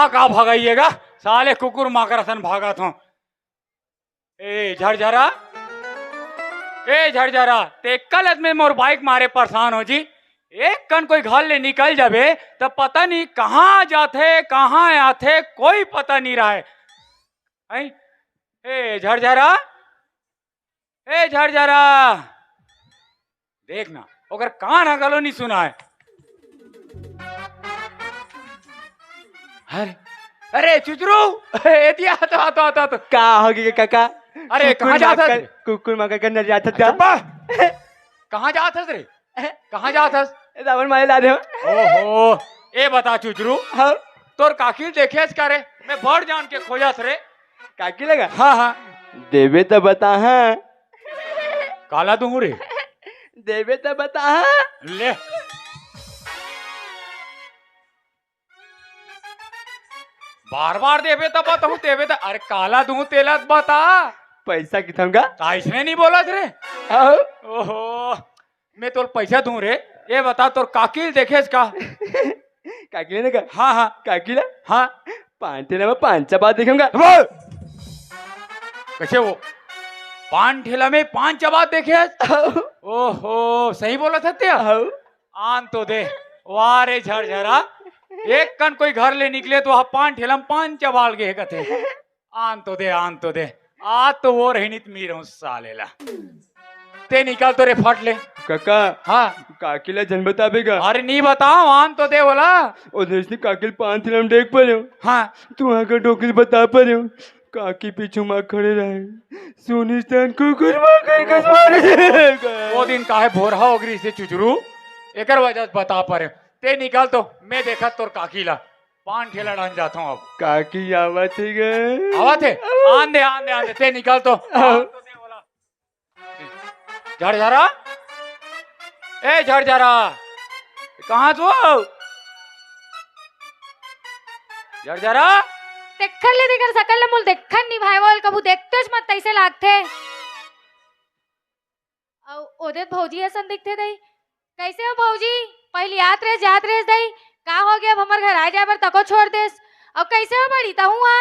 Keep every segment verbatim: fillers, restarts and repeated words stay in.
का भगाइएगा? साले कुकुर माकर असन भागत हों। ए झरझरा, ए झरझरा, ते कल अस में मोर बाइक मारे परेशान हो जी। एक कन कोई घर ले निकल जाबे त पता नहीं कहाँ जाथे, कहाँ आथे, कोई पता नहीं रहे। हैं? ए झरझरा, ए झरझरा, देख ना, ओकर कान ह घलो नहीं सुनाय। अरे, अरे चुचरू, एती आ तो, आ तो, आ तो, आ तो। का हो गे काका? अरे, कुकुर कहाँ जात हस? माकर, कुकुर माकर के अंदर जात हस का? चुप्पा। कहाँ जात हस रे? कहाँ जात हस? रावण मारे ला रहे हो। ओहो, ए बता चुचरू, हाँ। तोर काकी ल देखे हस का रे? मैं बड़ जान के खोजत रे। काकी लगा? हाँ, हाँ। देबे त बता, हाँ। काला दूं रे? देबे त बता, हाँ। ले। बार बार देबे त बताहूं, देबे त, अरे काला दूं तेला बता। पैसा किथम का? त अइसने नहीं बोलत रे। आओ। ओहो, मैं तोल पैसा दूं रे। ये बता, तोर काकी ल देखेस का? काकी ले ना का? हाँ, हाँ। काकी ला? हाँ। पान ठेला में पान चबात देखेंगा। बोल। कैसे वो? पान ठेला में पान चबात देखेस? आओ। ओहो, सही बोलत हस ते? आओ। आन तो दे। वाह रे झरझरा, एक कन कोई घर ले निकले त वहाँ पान ठेला में पान चबाल गे हे कथे। आन तो दे, आन तो दे। आज तो वो रही नहीं त मी रहूं साले ला। ते निकाल तो रे फट ले। काका, हाँ। काकी ला झन बताबे गा। अरे नहीं बताओं, आन तो दे बोला। ओ देश ने काकी ल पान ठेला में देख परेंव। हाँ। तू आकर डोकी ल बता परेंव। काकी पीछू मा खड़े रहे। सुनिस्तान कुकुर माकर कस मारे। वो दिन काहे भोरहा हो गई से चुचरू? एकर वजह से बता परेंव। ते निकाल तो, मैं देखत तोर काकी ला। पान ठेला डाहन जाथंव अब। काकी आवत हे गे। आवत हे? आन दे, आन दे, आन दे। ते निकाल तो। हाँ। आन तो दे बोला। झरझरा, ए झरझरा, कहाँ तू? झरझरा। देखन ले तेकर सकल ले मोला देखन नहीं भाई, वो कभू देखतेच मत तइसे लागथे। अउ ओदे भौजी असन दिखथे दई। कैसे हो भौजी? पहिली आत रेस, जात रेस दई, का हो गया? अब हमर घर आए जाए बर तको छोड़ देस। अउ कैसे हो बड़ी? तहूँ आ,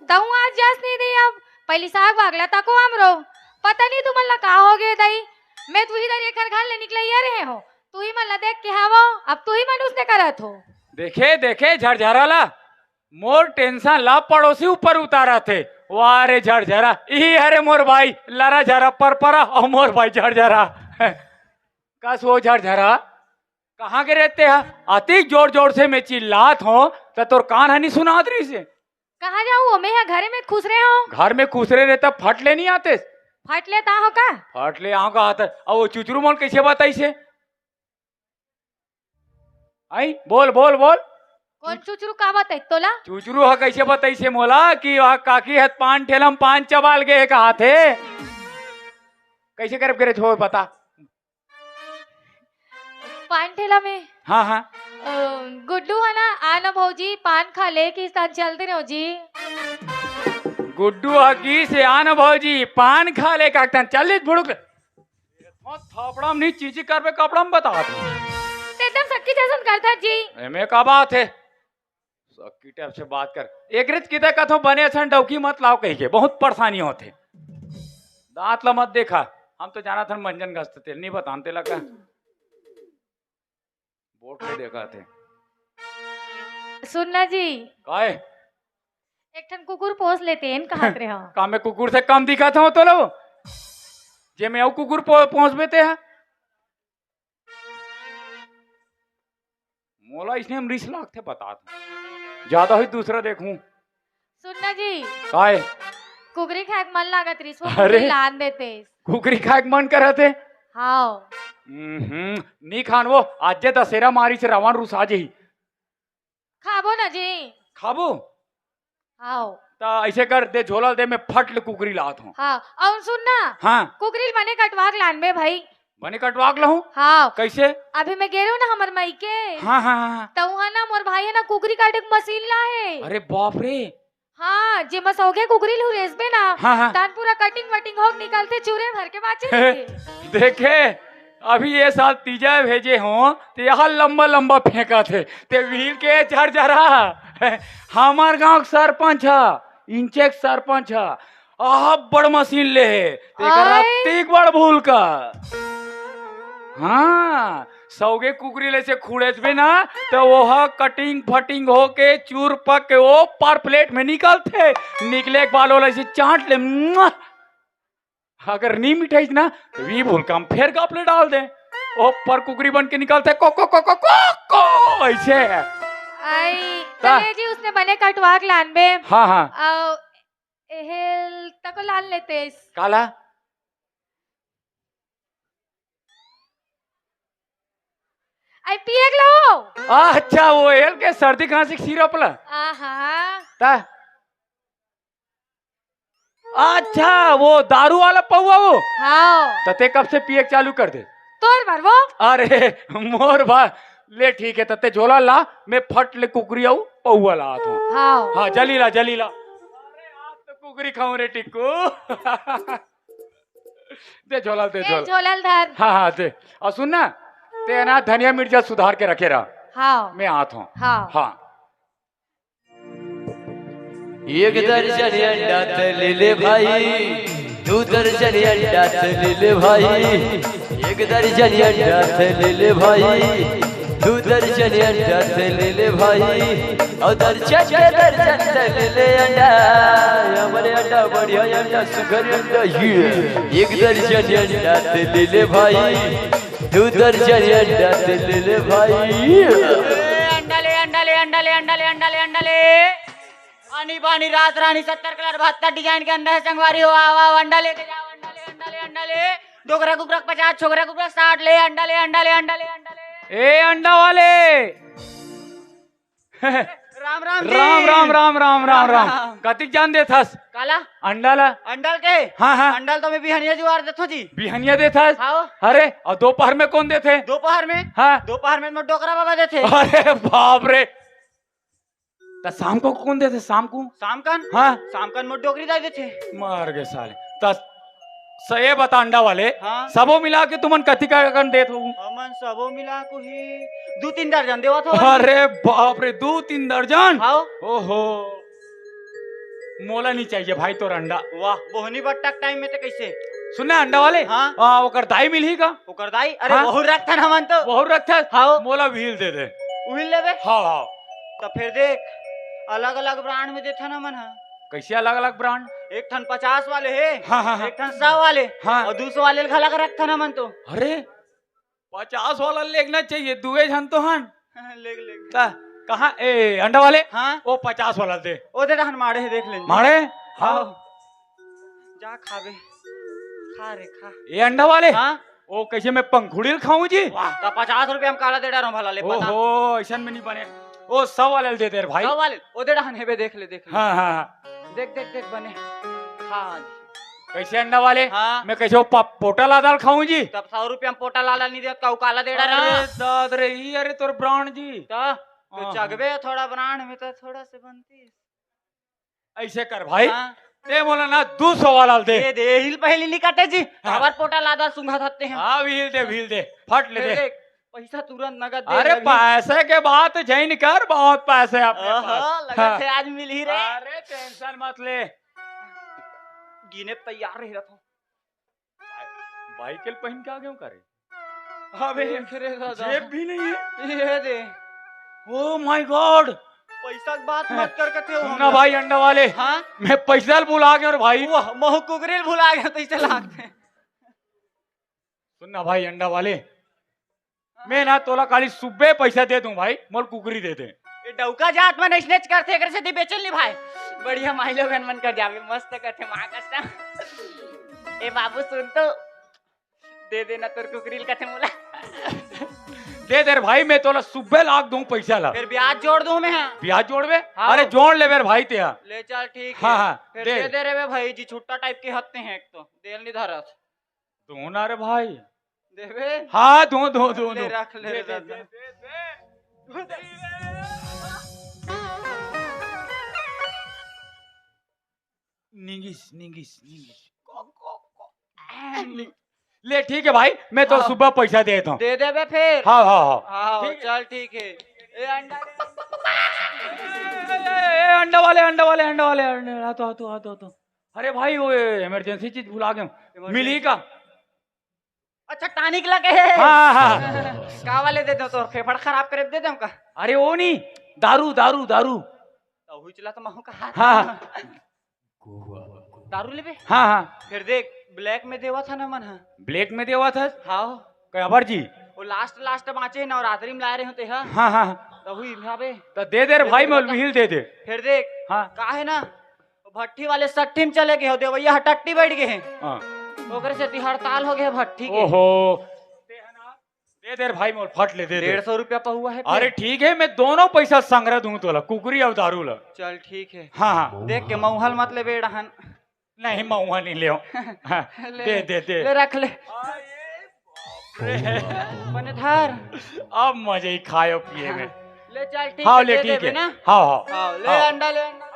तहूँ आज जास नहीं दई। अब पहिली साग वाग ला तको हमरो। पता नहीं तुमन ला का हो गया दई, मैं तुही दरी एकर घर ले निकलइया रहे हो, तुही मन ला देख के हावो, अब तुही मन उसने करत हो। देखे, देखे झरझरा ला, मोर टेंशन ला पड़ोसी ऊपर उतारत हे। वाह रे झरझरा, इही हरे मोर भाई लरा झरा परपरा अउ मोर भाई झरझरा। कस वो झरझरा, कहाँ के रहते हा? अतिक जोर जोर से मैं चिल्लात हों त तोर कान ह नहीं सुनात रहिसे। कहाँ जाऊँ? मैं हा घरे में खुसरे हों। घर में खुसरे रहे त फट ले नहीं आतेस? फट ले त आहों का? फट ले आहों का आत। अउ वो चुचरू मन कैसे बताइसे? आई, बोल, बोल, बोल। कौन चुचरू का बताई तोला? चुचरू ह कैसे बताइसे मोला कि वह काकी ह पान ठेला में पान चबाल गे हे कहाथे? कैसे करब करे छो बता। पान ठेला में? हाँ, हाँ। अ, गुड्डू ह ना, आ ना भौजी, पान खा ले, किस्तान चलते रहो जी। गुड्डू ह की से आ ना भौजी, पान खा ले, काकतान चल ले भुड़ुक। मत थापड़ा में नहीं चीची करबे, कपड़ा में बता दे। ते एकदम सक्की जैसन करता जी। एमे का बात हे? सक्की टाइप से बात कर। एक रित किते कथो बने असन डौकी मत लाओ कही के, बहुत परेशानी होथे। दांत ला मत देखा, हम तो जाना था मंजन घसत तेल नहीं बतान तेला का। बोट में देखा थे। सुन ना जी। काय? एक ठन कुकुर पोस लेते हैं, कहत रहे हो। का मैं कुकुर से कम दिखत हूँ तो लो? जे मैं अउ कुकुर पो-, पोसबे ते हा? मोला इसने हम रिस लागथे बतात। ज्यादा ही दूसरा देखूं। सुन ना जी। काय? कुकरी खाए के मन लागत रिस, वो अरे। कुकरी लान देते। कुकरी खाए के मन करत हे? हाँ। हम्म, नी खान वो, आज जे दशहरा मारी से रावण रुसा जही। खाबो ना जी। खाबो? आओ। त ऐसे कर दे, झोला दे, मैं फट ले कुकरी लात हूँ। हाँ, अउ सुन ना। हाँ। कुकरी ल बने कटवा के लानबे भाई। बने कटवा के लाहूँ? हाँ। कैसे? अभी मैं गे रहूँ ना हमर मायके। हाँ, हाँ, हाँ, हाँ। त उहाँ ना मोर भाई ह ना कुकरी काटे के मशीन लाए हे। अरे बाप रे। हाँ, जे मसौगे कुकरी ल हुरेसबे ना, हाँ, हाँ। तान पूरा कटिंग वटिंग होके निकलथे, चूरे भर के बाचे रहिथे। देखे, अभी ये साल तीजा भेजे हों, त यहाँ लंबा लंबा फेंकत हे, ते व्हील के झरझरा। हमर गांव के सरपंच ह, इंचे के सरपंच ह, अब्बड़ मशीन ले हे, तेकर आय। अतिक बड़ भूल का। हाँ, सौगे कुकरी ले से खुड़ेचबे ना, त ओह कटिंग फटिंग होके चूर पक के ओ पर प्लेट में निकलथे। निकले के बाद ओला ऐसे चाट ले, मुआ। अगर नी मिठाइस ना, त वी भूल का हम फेर गप ले डाल दे। ओ पर कुकरी बन के निकलथे, को, को, को, ऐसे। आई, ता- चले जी, उसने बने कटवा के लानबे। हाँ, हाँ। अउ एहेल तको लान लेतेस। काला? आई पिए के लो। अच्छा, वो एल के सर्दी खांसी के सिरप ला। आहा। ता? अच्छा, वो दारू वाला पौवा वो? हाँ। त ते कब से पिए के चालू कर दे? तोर बर वो? अरे, मोर बर। ले ठीक है, त ते झोला ला, मैं फट ले कुकरी आऊ पौवा ला आत हूँ। हाँ। हाँ, जल्दी ला, जल्दी ला। अरे, आज तो कुकरी खाऊं रे टिक्कू। दे झोला, दे ए, झोला। झोला ल धर। हाँ, हाँ, दे। अउ सुन ना, ते ना धनिया मिर्चा सुधार के रखे रहा। हाँ। मैं आत हूँ। हाँ। हाँ। एक दर्जन अंडा त ले ले भाई, दू दर्जन अंडा त ले ले भाई, एक दर्जन अंडा त ले ले भाई, दू दर्जन अंडा त ले ले भाई, अउ दर्जन के दर्जन त ले ले अंडा, हमरे अंडा बढ़िया अंडा, सुघर अंडा, ये एक दर्जन अंडा त ले ले भाई, दू दर्जन अंडा त ले ले भाई। ए, अंडा ले, अंडा ले, अंडा ले, अंडा ले, अंडा ले, अंडा ले। आनी बानी रात रानी सत्तर कलर बहत्तर डिजाइन के अंडा हे संगवारी हो, आओ, आओ, अंडा लेके जाओ, अंडा ले, अंडा ले, अंडा ले। डोकरा कुकरा के पचास, छोकरा कुकरा के साठ ले, अंडा ले, अंडा ले, अंडा ले, अंडा ले। ए अंडा वाले। राम राम जी। राम, राम, राम, राम, राम, राम, राम। राम। कतिक जान देथस? काला? अंडा ला? अंडा ल के? हाँ, हाँ। अंडा ल तो मैं बिहनिया जुआर देथों जी। बिहनिया देथस? हाँ। अरे, अउ दोपहर में कोन देथे? दोपहर में? हाँ। दोपहर में मोर डोकरा बाबा देथे। अरे बाप रे। त शाम को कोन देथे शाम को? शाम कन? हाँ। शाम कन मोर डोकरी दाई देथे। मर गे साले। त स-, ये बता अंडा वाले, हाँ। सबो मिला के तुमन कतिका कन देत हो? हमन सबो मिला को ही दू तीन दर्जन देवत हो। अरे बाप रे, दू तीन दर्जन? हाँ। ओहो। मोला नहीं चाहिए भाई तोर अंडा। वाह, बोहनी बट्टा के टाइम में ते कैसे? सुन ना अंडा वाले? हाँ। आ, ओकर दाई मिलही का? ओकर दाई? अरे हाँ? वहू रखथन हमन तो। वहू रखथस? हाँ। मोला व्हील दे दे। व्हील लेबे? हाँ, हाँ। त फिर देख, अलग-अलग ब्रांड में देथन हमन ह। कैसे अलग-अलग ब्रांड? एक ठन पचास वाले हे, हाँ, हाँ, हाँ। एक ठन सौ वाले, हाँ। अउ दू सौ वाले ल घला के रखथन हमन तो। अरे, पचास वाला लेगना चाहिए, दुए झन तो हन। लेग, लेग। का, कहाँ, ए, अंडा वाले? हाँ। ओ पचास वाला दे। ओ दे डहन माड़े हे, देख ले। माड़े? हाँ। हाँ। जा खाबे, खा रे, खा। ए अंडा वाले? हाँ। ओ कैसे मैं पंखुड़ी ल खाऊं जी? वाह, त पचास रुपया में काला दे डारो भला ले पता। ओहो, ऐसन में नहीं बने। ओ सौ वाले ल दे दे रे भाई। सौ वाले, ओ दे डहन हेबे, देख ले, देख ले। हाँ, हाँ, हाँ। देख, देख, देख बने। खा। कैसे अंडा वाले? हाँ। मैं कैसे वो प-, पोटा लादा ल खाऊं जी? तब सौ रुपया में पोटा लादा नहीं देत, काऊ काला दे डारो। अरे दाद रे, ई अरे तोर ब्रांड जी। त, तो हाँ, चगबे हाँ। थोड़ा ब्रांड में तो थोड़ा से बनती। ऐसे कर भाई, हाँ। ते मोला ना दू सौ वाला दे। दे, दे, हिल पहली नहीं काटे जी। हाँ। काबर पोटा लादा सूंघत हत्ते हैं। हाँ, व्हील दे, व्हील दे, फट ले दे दे। देख, पैसा तुरंत नगद दे अरे, अभी। पैसे के बात झन कर, बहुत पैसे आपके ओहो, पास। लगत हाँ। है आज मिलही रे। अरे, टेंशन मत ले। गिने तैयार रह रहा था। भाई, भाई के पहन के आ गए हो का रे? अबे, देख रे दादा। जेब भी नहीं है। ये दे। Oh my God। पैसा की बात मत कर कथे हो सुन ना भाई अंडा वाले। हाँ? मैं पैसा भुला गया रे भाई। वाह, महू कुकरी भुला गया तो इसे लागते। सुन ना भाई अंडा वाले। मैं ना तोला खाली सुबह पैसा दे दूं भाई, मोल कुकरी दे दे। ये डौका जात मन स्नेच करथे, एकरे सेती बेचल नी भाई। बढ़िया माई लोगन मन कर जावे, मस्त करथे माँ कसम। ए बाबू सुन तो, दे देना तोर कुकरी ल कथे मोला। दे दे रे भाई, मैं तोला सुबह लाख दूं पैसा ला। फिर ब्याज जोड़ दूं मैं, हाँ। ब्याज जोड़बे? हाँ। अरे जोड़ ले मेरे भाई ते हा। ले चल ठीक हाँ, है। हाँ, फिर दे। दे दे रे बे भाई जी, छुट्टा टाइप के हत्ते हैं एक तो, देल नहीं धरत। दो ना रे भाई। देबे? हाँ, दो, दो, दो, ले दो। रख ले दे, रे दे, दादा। दे, दे, दे। निंगिस, निंगिस, निंगिस। को, को, को। ले ठीक है भाई, मैं तो हाँ। सुबह पैसा देता हूँ। दे देबे फिर। हाँ, हाँ, हाँ। हाँ, ठीक है। चल ठीक है। ए अंडा ले। ए, ए, ए, अंडा वाले, अंडा वाले, अंडा वाले, अंडा, आ तो, आ तो, आ तो, आ तो। अरे भाई, वो इमरजेंसी चीज भुला गया हूँ। इमरजेंसी? मिली का? अच्छा, टॉनिक लगे है। हाँ, हाँ। का वाले दे दो, तो फेफड़ा खराब करे दे दो का? अरे वो नहीं, दारू, दारू, दारू। तो हुई चला तो महू का हाथ। हाँ। दारू लेबे? हाँ, हाँ। फिर देख, ब्लैक में देवा था ना मन, हाँ। ब्लैक में देवा था? हाँ। कई अबर जी? वो लास्ट, लास्ट बाँचे नवरात्रि में लाए रहे होते, हाँ। हाँ, हाँ। तो हुई भावे। तो दे दे रे दे भाई, दे, मैं बता। मिल दे दे। फिर देख, हाँ। का है ना, भट्ठी वाले सट्ठी में चले गए हो, देवैया ह टट्टी बैठ गए हैं। हाँ। ओकरे से ती हड़ताल हो गए भट्ठी के। ओहो। दे दे रे भाई, मोर फट ले दे दे। डेढ़ सौ रुपया पहुआ है अरे फिर। ठीक है, मैं दोनों पैसा संग्रह दूँ तोला, कुकरी और दारू ला। चल ठीक है। हाँ, हाँ। देख के मऊहल मत ले बेड़हन। नहीं, मऊहा नहीं ले। हाँ, ले, दे, दे, दे। ले रख ले। बने धर। अब मजे ही खायो पिए में। ले चल ठीक हाँ, है, ले दे ठीक देबे है। ना। हाँ, हाँ। हाँ, ले हाँ। अंडा, ले अंडा।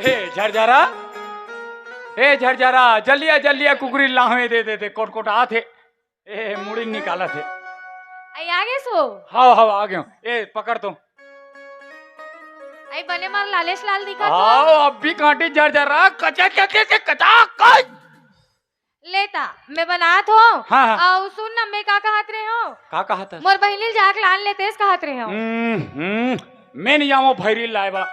ए झरझरा, ए झरझरा, जल्दी आ, जल्दी आ, कुकरी लाहवे दे दे दे, कोट कोट आत हे। ए मुड़ी निकालत हे। आई आ गए सो? हाव हाव आ गयो। ए पकड़ तो। आई बने मार लालेश लाल दिखा तो। हाव अब भी कांटी झरझरा, कचा कचा कचा कच। लेता, मैं बनात हों। हाँ, हाँ। अउ सुन ना, मैं का कहत रहे हों? का कहत हस? मोर बहिनी ल जाके लान लेतेस कहत रहे हों। हम्म, हम्म, मैं नहीं जावं भैरी लाए बा।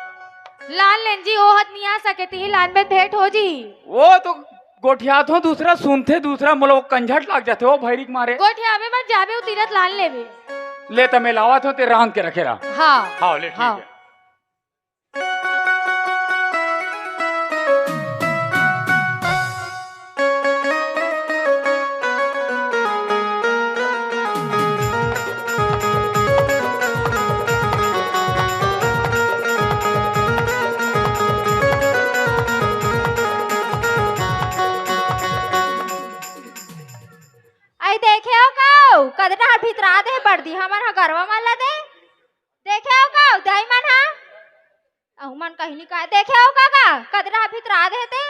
लान लेन जी, ओ हत नहीं आ सके, तिही लान में भेंट हो जी। वो तो गोठियात हों दूसरा, सुनथे दूसरा, मोला वो कंझट लाग जाथे, वो भैरी के मारे। गोठियाबे मत जाबे, उ तीरथ लान लेबे। ले त मैं लावत हों, ते रांध के रखे रहा। हाँ। हाँ, ले ठीक हाँ। है। आई देखे हो का? कदे डहर भितरा दे बरदी हमर ह गरवा मन ला दे। देखे हो का? दाई मन ह। अहू मन कहीं नहीं का देखे हो का, का? कदे डहर भितरा दे ते।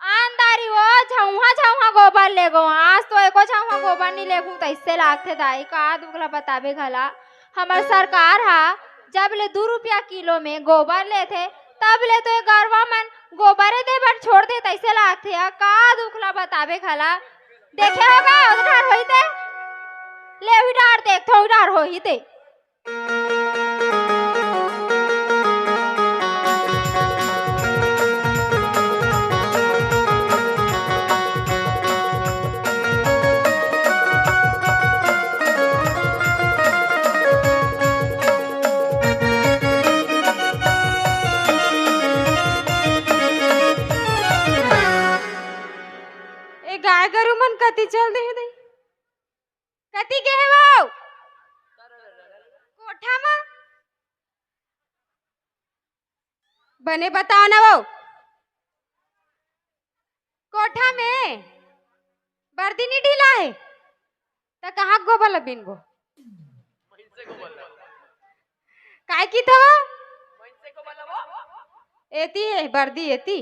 आंदारी वो झौहा झौहा गोबर ले गो। आज तो एको झौहा गोबर नहीं लेगू, तइसे लागथे दाई, का दुख ला बताबे घला। हमर सरकार हा जब ले दू रुपया किलो में गोबर लेथे, तब ले तो ये गरवा मन गोबरे दे बर छोड़ दे, तइसे लागथे। आ का दुख ला बताबे घला। देखे होगा, उधर होई ते। ले उही डार देख, थो उही डार होही ते। ए गाय गरु मन कति चल दे दे? कति गे हे वो? कोठा म? बने बताओ ना वो। कोठा में बरदी नी ढीला हे, त कहाँ गोबर ल बिनबो? काय की थव? एती हे बरदी एती।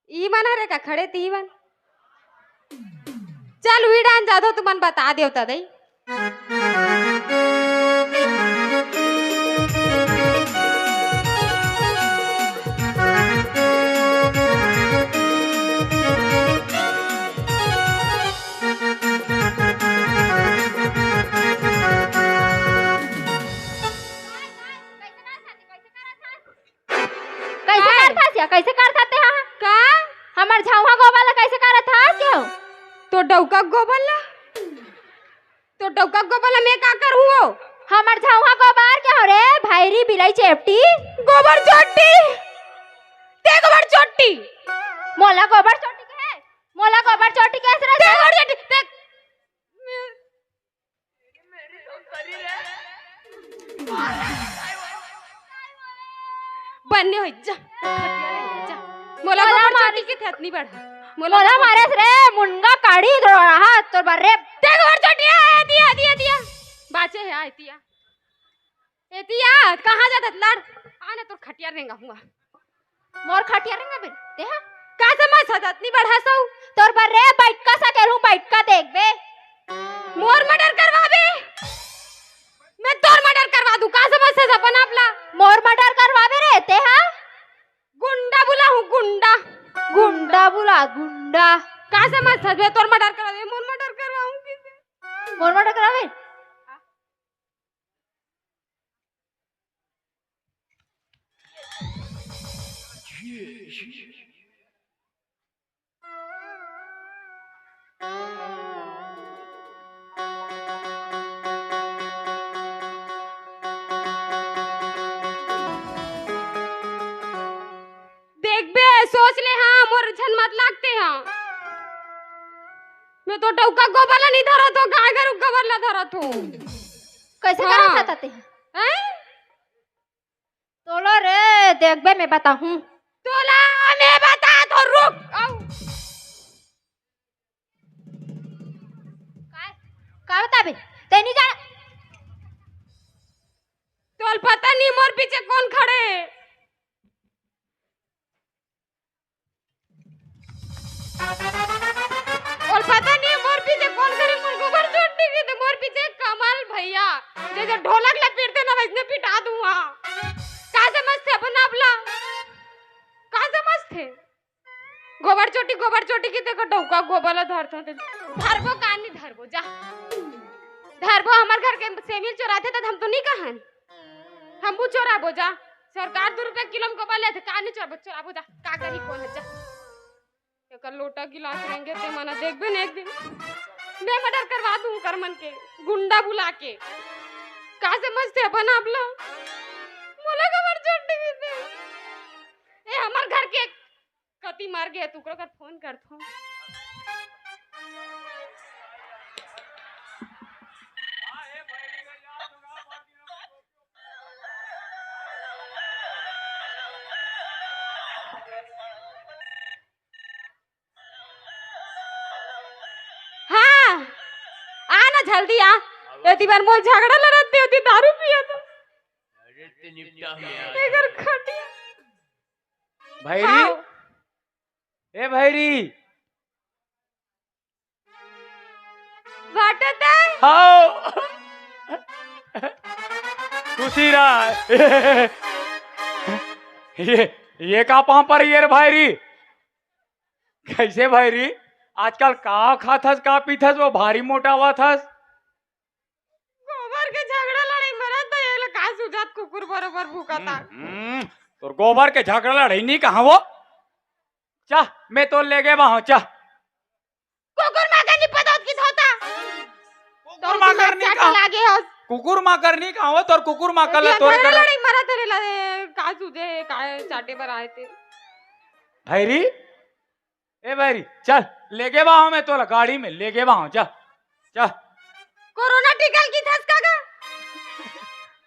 ई मन हरे का खड़े ती मन। चल उही डान जाथो, तुमन बता देव त दई। कइसे काय? करथस या? कइसे करथस तेहा? का? हमर झउहा गोबर ला कइसे करत हस केहू? तोर डउका गोबर ला? तोर डउका गोबर ला मैं का करहूँ वो? हमर झउहा गोबर केहू रे, भैरी बिलई चेपटी। गोबर चोटी। ते गोबर चोटी। मोला गोबर चोटी कहे? मोला गोबर चोटी कहे रे? ते गोबर चोटी, ते बन्ने होई जा, खटिया ले जा। मोला मोला गोबर मारे चोटी के थेत नहीं बढ़ा। मोला मोला गोबर मारे चोटी। रे, मुनगा काढ़ी दो रहा तोर बर रे। ते गोबर चोटी है, दिया, दिया, दिया। बाचे है, आ, एतिया। एतिया, कहाँ जात लड़? आने तोर खटिया रेंगा हुआ। मोर खटिया रेंगबे तेहा? का समझ हस अतनी बड़ हसऊ? तोर बर रे बइठका सकेलहूं, बइठका देखबे। मोर मर्डर करवाबे? मैं तोर मर्डर करवा दूं, का समझ हस अपन आप ला? मोर मर्डर करवाबे रे तेहा? गुंडा बुलाहूं, गुंडा। गुंडा बुला, गुंडा। का समझ हस बे, तोर मर्डर करवा दे, मोर मर्डर करवाहूं किसे? मोर मर्डर कराबे? देखबे, सोच ले, हां, मोर झन मत लागते हां। मैं तो डौका गोबर ला नहीं धरत हो, गाय गरु गोबर ला धरत हो। कइसे हां। करत हस ते? हैं? तोला रे, देखबे, मैं बताहूं। तोला मैं बतात हों, रुक। आऊ। काय? का बताबे? तैं नहीं जाना। तोला पता नहीं मोर पीछे कोन खड़े हे। अउ पता नहीं मोर पीछे कोन खड़े, मोर गोबर चोटी के तो मोर पीछे कमल भैया, जइसे ढोलक ला पीटते ना, वइसने पिटा दूं हां। का समझते अपन आप ला? का समझते? गोबर चोटी, गोबर चोटी के देखो, डौका गोबर ला धरत हों ते। धरबो का नहीं धरबो, जा। धरबो, हमर घर के सेमी ल चोराथे त हम तो नहीं कहन। हमू चोराबो, जा। सरकार दू रुपया किलो में गोबर लेथे, का नहीं चोराबो, चोराबो, जा। का करही कोन हे, जा। एकर लोटा गिलास रेंगे ते मना देखबे न एक दिन। मैं मर्डर करवा दूं ओकर मन के, गुंडा बुला के। का समझते अपन आप ला? मोला गोबर चोटी के दे। ए, हमर घर के कति मर गे, त ओकरो कर फोन करथों। हां, आ ना जल्दी आ। एती बार मोर झगड़ा लड़त दे, एती दारू पिया तो। अरे ते निपटा में आ। एकर खटिया। भैरी, हां। ए भैरी। बाटत हे? हां। खुशी रह। ये, ये का पांव पर ये रे भैरी? कइसे भैरी? आजकल का खाथस, का पीथस, वो भारी मोटावत हस? गोबर के झगड़ा लड़ाई मरत हे, एला का सुझात कुकुर बरोबर भूकत हे। हम्म, हम्म, तोर गोबर के झगड़ा लड़ाई नहीं कहां वो? चा, मैं तो लेगे बा हूं, चा। कुकुर माकर नहीं पदौत की धोता। कुकुर माकर नहीं कहां? लागे हस। कुकुर माकर नहीं कहां वो, तोर कुकुर माकर ला तोरे कर लड़ाई मरत हे ला, ए, का सुझे हे, का चाटे बर आए ते। भैरी, ए भैरी, चल, लेगे बा हूं मैं तोला, गाड़ी में लेगे बा हूं, चल, चल। कोरोना टीका ल की थस का गा?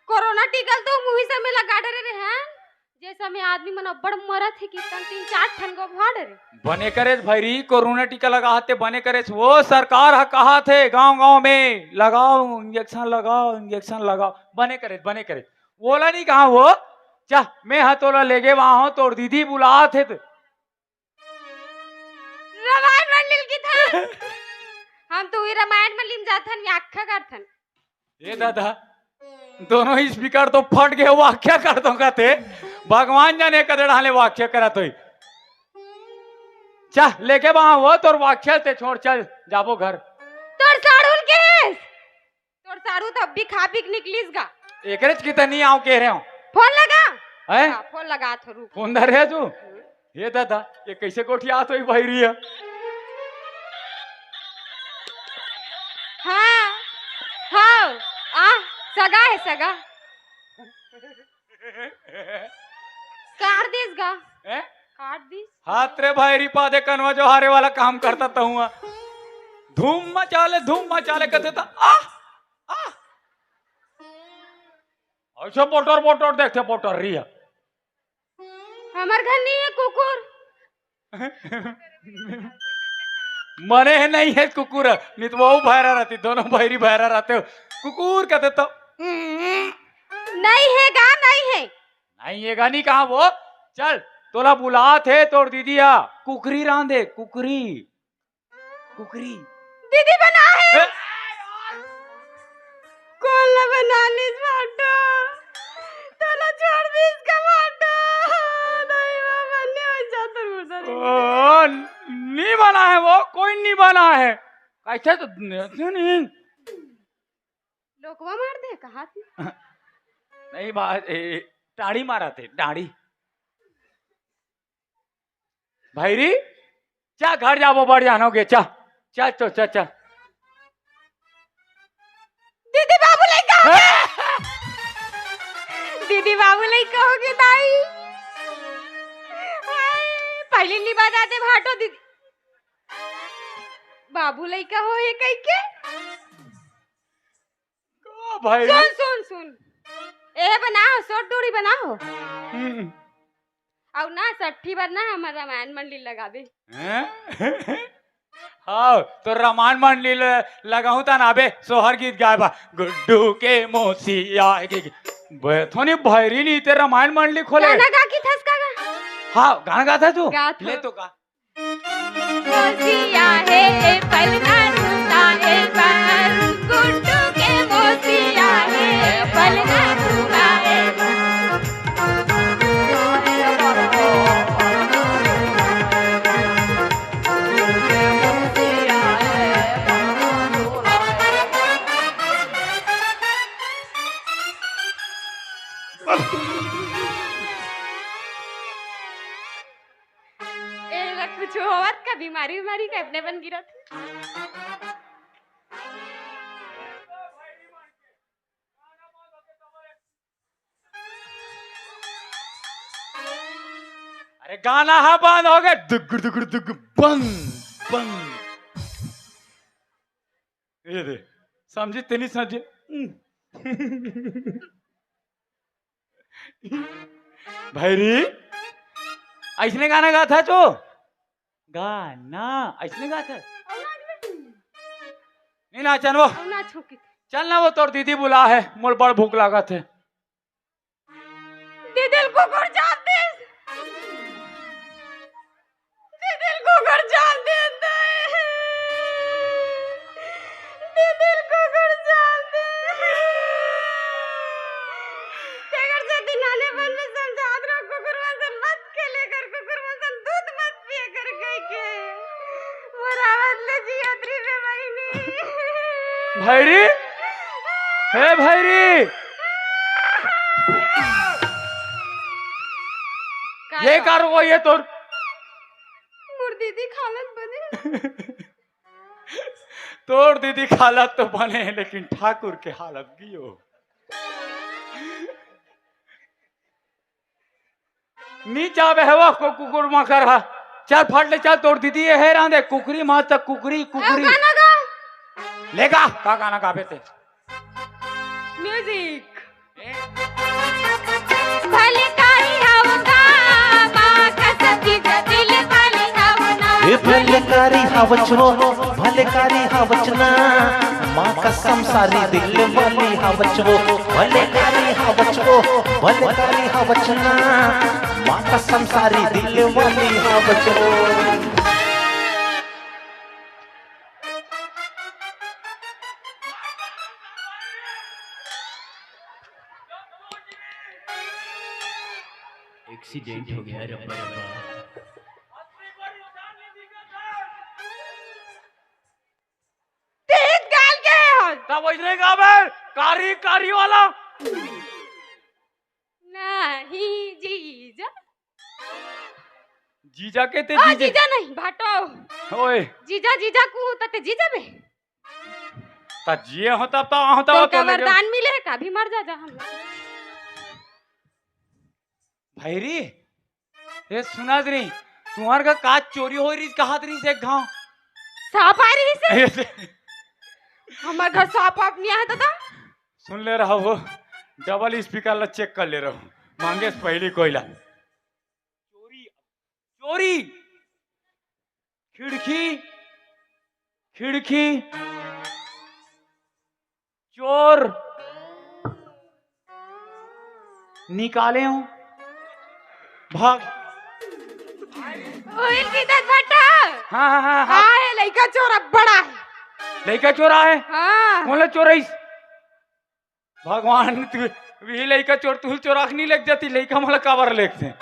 कोरोना टीका ल तो मुही समय लगा डरे रहे हैं, जे समय आदमी मन अब्बड़ मरत हे, कितन तीन चार ठन गो भा डरे। बने करेस भैरी, कोरोना टीका लगा हते, बने करेस। वो सरकार ह कहा थे गांव गांव में, "लगाओ इंजेक्शन, लगाओ इंजेक्शन, लगाओ।" बने करेस, बने करेस। ओला नहीं कहा वो, चा, मैं ह तोला लेगे बा हूं, तोर दीदी बुलात हे त। रामायण मंडल की था। हम तो वही रामायण मंडल में जाथन, व्याख्या करथन। ए दादा, दोनों स्पीकर तो फट गे, व्याख्या करथों कथे। भगवान जाने कदे ढाले व्याख्या करत होई। चा, लेगे बा हूं वो, तोर व्याख्या ते छोड़, चल, जाबो घर। तोर साढ़ुल के? तोर साढ़ू त अभी खा पी के निकलिस गा। एकरेच की त नहीं आंव कहे रहे हंव। फोन लगा। हैं? हां, फोन लगा तो रुक। फोन धरे हे तू? ए दादा, ये कइसे गोठियात होही भैरी ह? हां, हां, आ, सगा हे, सगा। काट दिस गा। हैं? काट दिस। हाथ रे भैरी पादे कनवा जोहारे वाला काम करता त हुआ। धूम मचा ले, धूम मचा ले कथे त, आह, आह। अइसे पोटर पोटर देखथे, पोटर रिया। हमर घर नहीं हे कुकुर। मने हे नहीं हे कुकुर, नहीं त वो भैरा रहती, दोनों भैरी भैरा रहते हो। कुकुर कथे त। नहीं हे गा, नहीं हे। नहीं हे गा, नहीं कहा वो। चल, तोला बुलात हे तोर दीदी हा। कुकरी रांधे, कुकरी। कुकरी। दीदी बनाहे। ए? कोन ला बनालिस भाटो? तोला छोड़ दिस का भाटो? नहीं बाबा, नहीं हो जाता मुर्दा नहीं। ओ, नहीं बनाहे वो, कोई नहीं बनाहे। कैसे तो नहीं। लोकवा मार दे, कहा थी? नहीं बात, ए, टाड़ी मारा थे, टाड़ी। भैरी, चा घर जाबो, बड़ जानो गे, चा, चा, चो, चा, चा। दीदी बाबू लइका होगे। दीदी बाबू लइका होगे दाई। हाय, पहली नी बता दे भाटो दीदी। बाबू लइका हो ये कह के। का भाई? सुन, सुन, सुन। ए बनाओ, सोट डूड़ी बनाओ। हम्म। अउ ना, सट्ठी बर ना हमर रामायण मंडली लगाबे। हैं? हाँ, तो रामायण मंडली ल-, लगाहूं ता ना बे, सोहर गीत गाए बा। गुड्डू के मौसी आएगी। बे, थोनी भैरी नी ते रामायण मंडली खोले। गाना गा की थस का गा? हाँ, गाना गाता तू? गात ले हूँ। तो गा। मौसी आहे ए पलना टूटा ए बार, गुड्डू के मौसी आहे ए पलना टूटा ए बार। एला कुछ होवत का, बीमारी बीमारी का अपने बन गिरत। अरे गाना हा बंद हो गया, दुगुर दुगुर दुगुर, बंद, बंद। ये दे, समझी ते नहीं समझी? भैरी, ऐसने गाना गाथा तो? गाना, ऐसने गाथा? नहीं नाचन वो। अउ ना छुकी। चल ना, वो तोर दीदी बुला है, मोर बड़ भूख लागत है। दीदी ल कुकुर चाट दिस। दीदी ल कुकुर चाट दिस। दीदी ल कुकुर चाट दिस। तेकर सेती नानेपन में समझात रहो, कुकुर मन सन मत खेले कर, कुकुर मन सन दूध मत पिए कर कह के। मोर आवत ले जियत रही रे बहिनी। भैरी, हे भैरी, का ये का? कर वो ये तोर मोर दीदी खालत बने। तोर दीदी खालत तो बने, लेकिन ठाकुर के हालत गियो। नी चाबे हवा को कुकुर माकर हा। चल फट ले चल, तोर दीदी ये है रांधे, कुकरी मात कुकरी, अउ कुकरी। गाना गा। लेगा, का गाना गाबे ते? म्यूजिक। भले कारी हव गा, माँ कसम की दिल वाली हव ना। ए भले कारी हवच वो, भले कारी हवच ना, माँ कसम सारी दिल वाली हवच वो। भले कारी हवच वो, भले कारी हवच ना, माँ कसम सारी दिल वाली हवच वो। एक्सीडेंट हो गया, रब्बा रब्बा। तेज गाल के हो। तब वही नहीं गावे, कारी, कारी वाला। नहीं, जीजा। जीजा के ते आ, जीजे। जीजा नहीं, भाटो। ओए। जीजा, जीजा कू, त ते जीजा बे। त जिए हो तब तो, हो तब तो तो का लगे। वरदान मिले है, कभी मर जा, जा हम। भैरी, ए सुना रे, तुम्हार का का चोरी हो रही, कहा रही से गांव? सांप आ रही से? ए, से हमर घर सांप आप नहीं आया दादा। सुन ले रहा हो, डबल स्पीकर ला चेक कर ले रहा हूँ, मांगे से पहली कोयला। चोरी, चोरी, खिड़की, खिड़की, चोर निकाले हो, भाग। ओहिल की दत भट्टा। हाँ, हाँ, हाँ, हाँ। हाँ, ये लइका चोर अब्बड़ आहे। लइका चोर आहे? हाँ। कोन ला चोरइस? भगवान, तू भी लइका चोर, तू चोरा के नहीं लेके जाती, लइका मोला काबर लेके दे?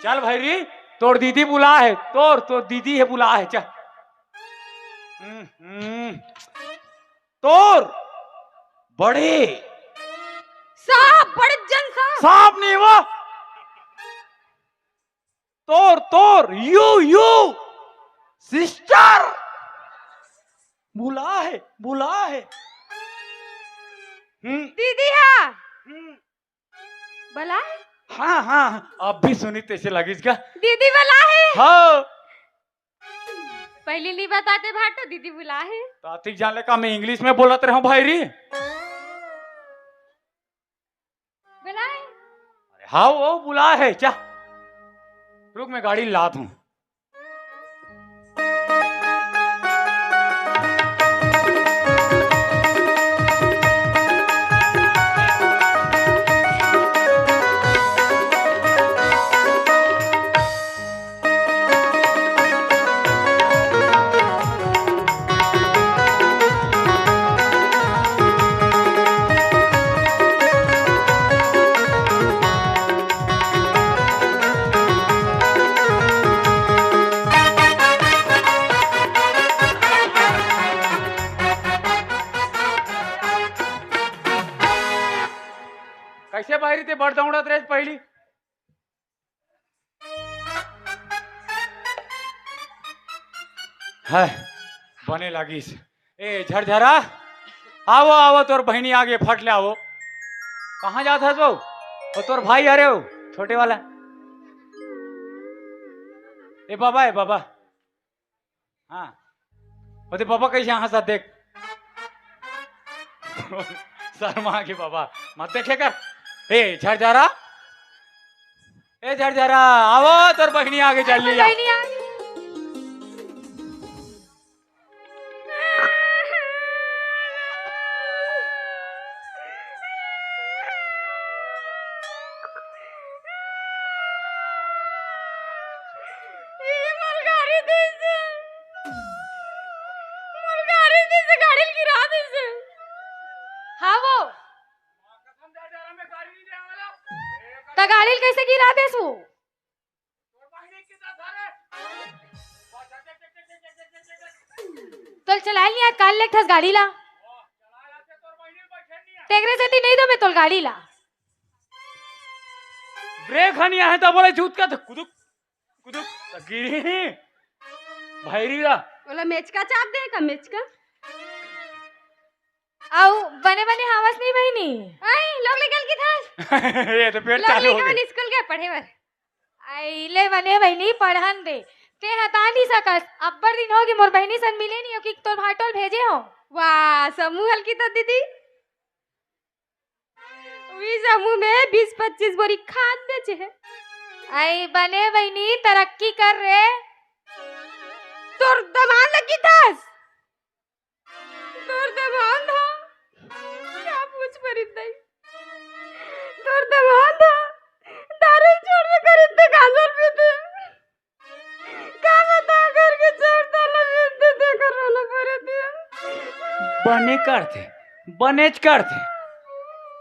चल भैरी, तोर दीदी बुला है, तोर, तोर दीदी है बुला है, चल। हम्म, हम्म। तोर बड़े सांप, बड़े जन सांप। सांप नहीं वो। तोर, तोर, you, you, sister। बुला है, बुला है। हम्म। दीदी हा। हम्म। बला है? हाँ, हाँ, हाँ। अब भी सुनी तैसे लगिस का? दीदी बला है? हाँ। पहली नहीं बताते भाटो, दीदी बुला है। तातिक जान ले का मैं English में बोलत रहूं भैरी? बुलाए? अरे हाँ, वो बुला है, जा। रुक, मैं गाड़ी लात हूँ। कैसे बाहरी ते बड़ दौड़त रहे पहली? है, बने लागिस। ए, झरझरा, आवो, आवो, तोर बहिनी आगे, फट ले आवो। कहाँ जात हस वो? वो तोर भाई आ रहे हो, छोटे वाला। ए बाबा, ए बाबा। हाँ। ओदे बाबा कैसे हंसत देख। शर्मा के बाबा, मत देखे कर। ए, झरझरा। ए, झरझरा, आवो, तोर बहिनी आगे चल लिया। बहिनी आगे। ये मोर गाड़ी दिस, मोर गाड़ी दिस, गाड़ी ल गिरा दिस। हाँ वो। त गाड़ी ल कैसे गिरा देस वो? तोल चलाए नहीं आत काल ले ठस गाड़ी ला। तेकरे सेती नहीं दो मैं तोल गाड़ी ला। ब्रेक हनी आहे त बोले जूत का कुदुक, कुदुक, त गिरी। भैरी ला। बोला मेचका चाप दे का मेचका? आऊ बने बने हावस नहीं बहिनी। आई, लोग ले गल की था। ये तो पेट लोग चालू ले हो गया। स्कूल गए पढ़े बर। आई ले बने बहिनी पढ़न दे। ते हता नहीं सकस। अब्बड़ दिन होगे मोर बहिनी सन मिले नहीं हो कि तोर भाटोल भेजे हो। वाह, समूह हल्की तो दीदी। उही समूह में बीस पच्चीस बोरी खाद बेचे है। आई बने बहिनी तरक्की कर रे। तोर दमान लगी दस। तोर दमान हो, क्या पूछ परित नहीं। तोर दमान हो, दारू छोड़ दे करित गांजर पीते। का बता करके छोड़ दे, ला पीते, देखो रोना पड़े दिया। बने करते, बनेच करते।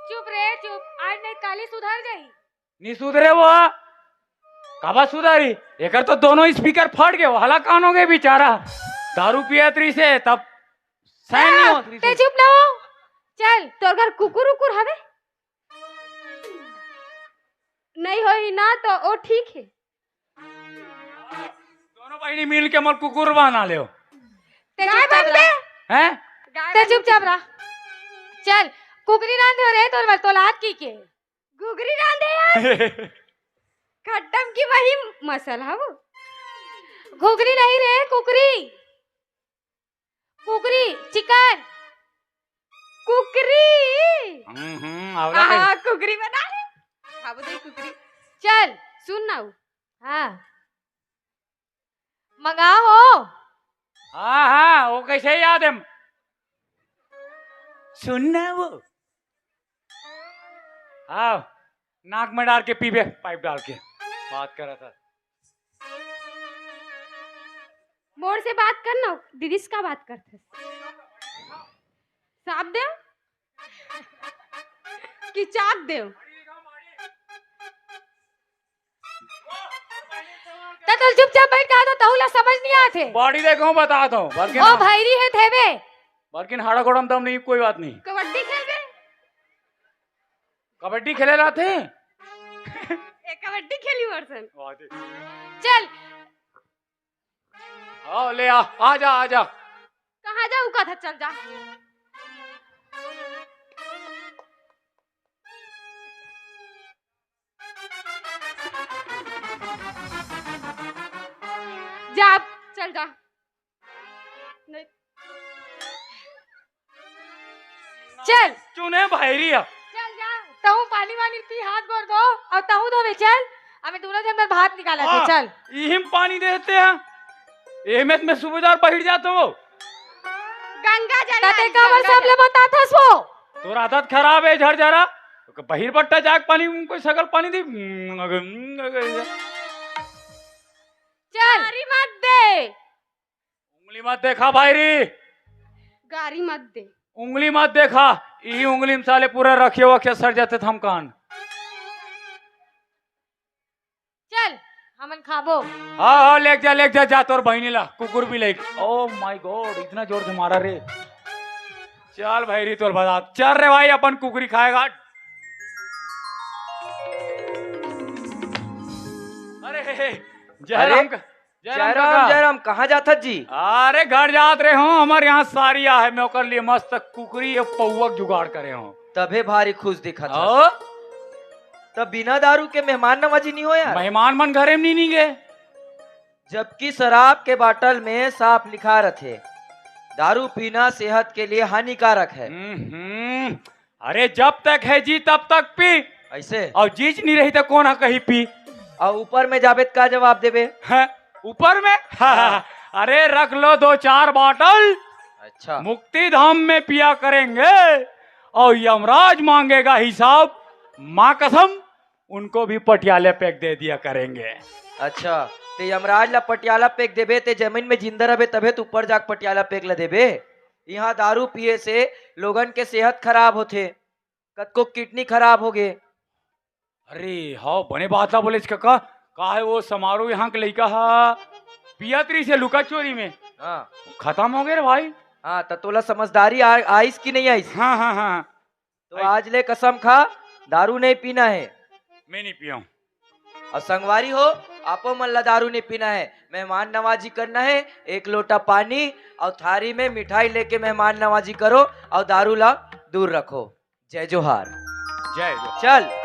चुप रे, चुप। आज नहीं काली सुधर जाई। नी सुधरे वो। काबा सुधारी? एकर तो दोनों स्पीकर फट गए, हला कान हो गए बेचारा। दारू पियत रही से तब सहन नहीं होत रही ते से। चुप ना हो। चल, तोर घर कुकुर उकुर हवे? नहीं होई ना तो ओ ठीक है। दोनों बहिनी मिल के मोर कुकुर बना ले। ते गाय चुपचाप बनबे? रह। हैं? गाय ते बनबे? चुपचाप रह। चल, कुकरी रांधे हो रे तोर बर तोलाद की के। घुघरी रांधे यार। खट्टम की वही मसाला वो। घुघरी नहीं रे, कुकरी। कुकरी, चिकन। कुकरी। हम्म, हम्म, आवला आहा, कहीं। कुकरी बना ले। खाबो दे कुकरी। चल, सुन ना वो। हाँ। मंगा हो। हाँ, हाँ, वो कैसे याद है? सुन ना वो। हाँ, नाक में डाल के पीबे, पाइप डाल के। बात करत हस। मोर से बात कर ना, दीदी से का बात करत हस? साफ देव कि चाप देव? त तोला चुपचाप बइठ के, त तहू ला समझ नइ आत हे। बाड़ी देखो, बता दो, बल्कि ओ ना। भैरी हे थेबे। बल्कि हाड़ा गोड़ा म दम नहीं, कोई बात नहीं। कबड्डी खेलबे? कबड्डी खेले रहते? ए, कबड्डी खेली मोर सन। वाह, देख। चल। आओ, ले आ, आ जा, आ जा। कहाँ जाऊँ का था, चल जा। जा, चल जा। नहीं। चल। चुने भैरी ह। चल जा, तहूँ पानी वानी पी, हाथ गोड़ धो, अउ तहूँ धोबे, चल। अबे दूनों झन बर भात निकालत हे, हाँ, चल। इही म पानी देते हैं। एमे त मैं सूबेदार बइठ जात हों। गंगा जल त ते आज, काबर गंगा सबले जल। बताथस वो? तोर आदत खराब हे, झरझरा। बहिर बट्टा जाके पानी, कोई सकल पानी दे। चल। गारी मत दे। उंगली मत देखा भैरी। गारी मत दे। उंगली मत देखा। इही उंगली म साले पूरा रखिया वखिया सर जाते थमकान। चल, हमन खाबो। हाँ, हाँ, लेके जा, लेके जा, जा तोर बहिनी ला, कुकुर भी लेके। Oh my God, इतना जोर से मारा रे। चल भैरी, तोर बता, चल रे भाई, अपन कुकरी खाएगा। अरे, जय अरे, राम का, जय राम जय राम, काका। जय राम, कहाँ जाथस जी? अरे, घर जात रहे हों, हमर यहाँ सारी आहे, मैं ओकर लिए मस्त कुकरी अउ पौवा के जुगाड़ करे हों। तभे भारी खुश दिखत हस। हाँ? त बिना दारू के मेहमान नवाजी नइ होय यार। मेहमान मन घरे म नइ, नइ गे। जबकि शराब के बाटल में साफ लिखा रथे, दारू पीना सेहत के लिए हानिकारक है। हम्म, हम्म। अरे, जब तक है जी तब तक पी। अइसे? अउ जीज नइ रही त कोन ह कही पी? अउ ऊपर में जाबे त का जवाब देबे? हैं? ऊपर में? हाँ। अरे, रख लो दो चार बाटल। अच्छा। मुक्ति धाम में पिया करेंगे अउ यमराज मांगेगा हिसाब। माँ कसम, उनको भी पटियाला पैक दे दिया करेंगे। अच्छा, ते यमराज ला पटियाला पैक देबे, ते जमीन में जिंदा रहबे तभे त ऊपर जाके पटियाला पैक ला देबे। इहाँ दारू पिए से लोगन के सेहत खराब होथे, कतको किडनी खराब होगे। अरे हव, बने बात ला बोलेच कका। का हे वो समारू यहाँ के लइका ह पियत रहिस हे लुका चोरी में। हाँ। खतम होगे रे भाई। हाँ, त तोला समझदारी आ-, आइस कि नइ आइस? हाँ, हाँ, हाँ। तो आज ले कसम खा, दारू नहीं पीना है। मैं नहीं पिया हूँ। अउ संगवारी हो, आपो मन ला दारू नहीं पीना है, मेहमान नवाजी करना है। एक लोटा पानी अउ थारी में मिठाई लेके मेहमान नवाजी करो अउ दारू ला दूर रखो। जय जोहार। जय जोहार। चल।